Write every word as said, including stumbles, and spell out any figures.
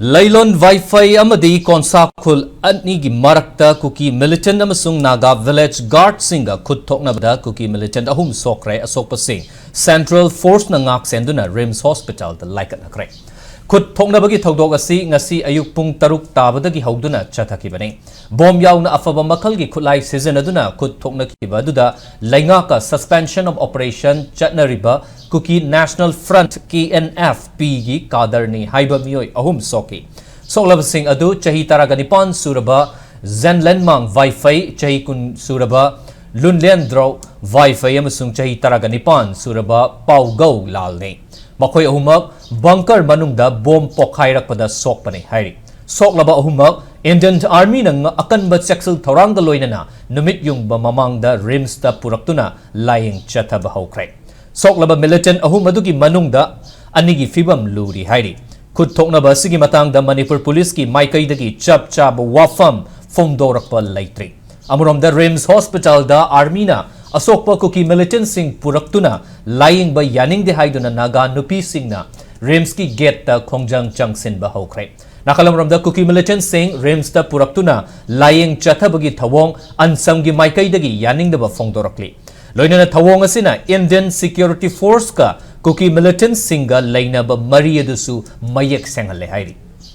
ꯂꯩꯂꯣꯟ ꯋꯥꯏꯐꯩ ꯑꯃꯗꯤ ꯀꯣꯟꯁꯥ ꯈꯨꯜ ꯑꯅꯤꯒꯤ ꯃꯔꯛꯇ ꯀꯨꯀꯤ militant ꯑꯃꯁꯨꯡ ꯅꯥꯒꯥ village guardꯁꯤꯡꯒ ꯈꯨꯠ ꯊꯣꯛꯅꯕꯗ ꯀꯨꯀꯤ militant ꯑꯍꯨꯝ ꯁꯣꯛꯈ꯭ꯔꯦ꯫ ꯑꯁꯣꯛꯄꯁꯤꯡ central forceꯅ ꯉꯥꯛ ꯁꯦꯟꯗꯨꯅ RIMS hospitalꯗ ꯂꯥꯏꯀꯠꯅꯈ꯭ꯔꯦ꯫ ꯈꯨꯠ ꯊꯣꯛꯅꯕꯒꯤ ꯊꯧꯗꯣꯛ ꯑꯁꯤ ꯉꯁꯤ ꯑꯌꯨꯛ ꯄꯨꯡ ꯇꯔꯨꯛ ꯇꯥꯕꯗꯒꯤ ꯍꯧꯗꯨꯅ ꯆꯠꯊꯈꯤꯕꯅꯤ꯫ ꯕꯣꯝ ꯌꯥꯎꯅ ꯑꯐꯕ ꯃꯈꯜꯒꯤ ꯈꯨꯠꯂꯥꯏ ꯁꯤꯖꯤꯟꯅꯗꯨꯅ ꯈꯨꯠ ꯊꯣꯛꯅꯈꯤꯕ ꯑꯗꯨꯗ ꯂꯩꯉꯥꯛꯀ suspension of operation ꯆꯠꯅꯔꯤꯕ Kuki National Front, KNFPꯒꯤ cadreꯅꯤ ꯍꯥꯏꯕ ꯃꯤꯑꯣꯏ ꯑꯍꯨꯝ ꯁꯣꯛꯈꯤ꯫ ꯁꯣꯛꯂꯕꯁꯤꯡ ꯑꯗꯨ ꯆꯍꯤ ꯇꯔꯥꯒ ꯅꯤꯄꯥꯟ ꯁꯨꯔꯕ ꯖꯦꯟꯂꯦꯟꯃꯥꯡ ꯋꯥꯏꯐꯩ, ꯆꯍꯤ ꯀꯨꯟ ꯁꯨꯔꯕ ꯂꯨꯟꯂꯦꯟꯗ꯭ꯔꯧ ꯋꯥꯏꯐꯩ ꯑꯃꯁꯨꯡ ꯆꯍꯤ ꯇꯔꯥꯒ ꯅꯤꯄꯥꯟ ꯁꯨꯔꯕ ꯄꯥꯎꯒꯧ ꯂꯥꯜꯅꯤ꯫ ꯃꯈꯣꯏ ꯑꯍꯨꯝꯃꯛ bunker ꯃꯅꯨꯡꯗ ꯕꯣꯝ ꯄꯣꯈꯥꯏꯔꯛꯄꯗ ꯁꯣꯛꯄꯅꯤ ꯍꯥꯏꯔꯤ꯫ ꯁꯣꯛꯂꯕ ꯑꯍꯨꯝꯃꯛ Indian Armyꯅ ꯉ-, ꯑꯀꯟꯕ ꯆꯦꯛꯁꯤꯜ ꯊꯧꯔꯥꯡꯒ ꯂꯣꯏꯅꯅ ꯅꯨꯃꯤꯠ ꯌꯨꯡꯕ ꯃꯃꯥꯡꯗ RIMSꯇ ꯄꯨꯔꯛꯇꯨꯅ ꯂꯥꯌꯦꯡ ꯆꯠꯊꯕ ꯍꯧꯈ꯭ꯔꯦ꯫ ꯁꯣꯛꯂꯕ militant ꯑꯍꯨꯝ ꯑꯗꯨꯒꯤ ꯃꯅꯨꯡꯗ ꯑꯅꯤꯒꯤ ꯐꯤꯕꯝ ꯂꯨꯔꯤ ꯍꯥꯏꯔꯤ꯫ ꯈꯨꯠ ꯊꯣꯛꯅꯕ ꯑꯁꯤꯒꯤ ꯃꯇꯥꯡꯗ ꯃꯅꯤꯄꯨꯔ ꯄꯨꯂꯤꯁꯀꯤ ꯃꯥꯏꯀꯩꯗꯒꯤ ꯆꯞ ꯆꯥꯕ ꯋꯥꯐꯝ ꯐꯣꯡꯗꯣꯔꯛꯄ ꯂꯩꯇ꯭ꯔꯤ꯫ ꯑꯃꯔꯣꯝꯗ RIMS hospitalꯗ Armyꯅ ꯑꯁꯣꯛꯄ ꯀꯨꯀꯤ militantꯁꯤꯡ ꯄꯨꯔꯛꯇꯨꯅ ꯂꯥꯌꯦꯡꯕ ꯌꯥꯅꯤꯡꯗꯦ ꯍꯥꯏꯗꯨꯅ ꯅꯥꯒꯥ ꯅꯨꯄꯤꯁꯤꯡꯅ RIMSꯀꯤ gateꯇ ꯈꯣꯡꯖꯪ ꯆꯪꯁꯤꯟꯕ ꯍꯧꯈ꯭ꯔꯦ꯫ ꯅꯥꯀꯜ ꯑꯃꯔꯣꯝꯗ ꯀꯨꯀꯤ militantꯁꯤꯡ RIMSꯇ ꯄꯨꯔꯛꯇꯨꯅ ꯂꯥꯌꯦꯡ ꯆꯠꯊꯕꯒꯤ ꯊꯧꯑꯣꯡ ꯑꯟꯁꯝꯒꯤ ꯃꯥꯏꯀꯩꯗꯒꯤ ꯌꯥꯅꯤꯡꯗꯕ ꯐꯣꯡꯗꯣꯔꯛꯂꯤ꯫ ꯂꯣꯏꯅꯅ ꯊꯧꯑꯣꯡ ꯑꯁꯤꯅ Indian security forceꯀ ꯀꯨꯀꯤ militantꯁꯤꯡꯒ ꯂꯩꯅꯕ ꯃꯔꯤ ꯑꯗꯨꯁꯨ ꯃꯌꯦꯛ ꯁꯦꯡꯍꯜꯂꯦ ꯍꯥꯏꯔꯤ꯫